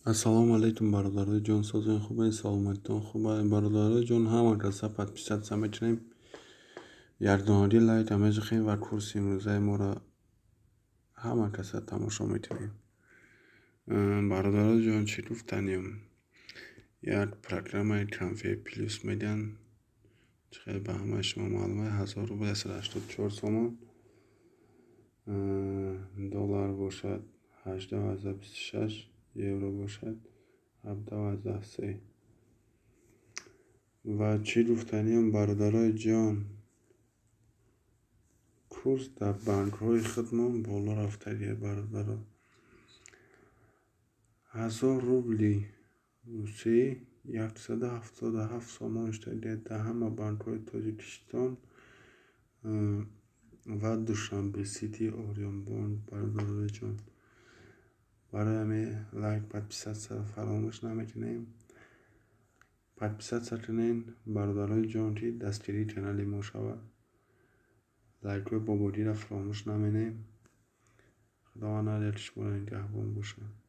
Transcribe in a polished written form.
Ассалому алайкум, бародарои ҷон, созои хубе, саломатитон хуб. Бародарои ҷон, ҳама каса подписаться мекунем, якдонаги лайка мезухем ва курси имрӯзаи моро ҳама каса тамошо мекунем. Бародарои ҷон, чӣ гуфтанем? Як программаи Конфет Плюс медиҳанд, чӣ хеле ба ҳамаи шумо маълум, 1000 рубл 184 сомон, доллар бошад 18,26, евро бошад 17,3. Ва чӣ гуфтаниям, бародарои ҷон, курс дар банкҳои худмон боло рафтагия, бародаро. 1000 рубли русӣ 177 сомон шудагия дар ҳама банкҳои Тоҷикистон ва Душанбе Сити, Ориёнбонк, бародарои ҷон. Барои ҳамин лайк, подписаться фаромӯш намекунем. Подписаться кунед, бародарои ҷон, ки дастгирии канали мо шавад. Лайкҳои бобогиро фаромӯш наменем. Худованд ҳар яки шуморо нигаҳбон бошад.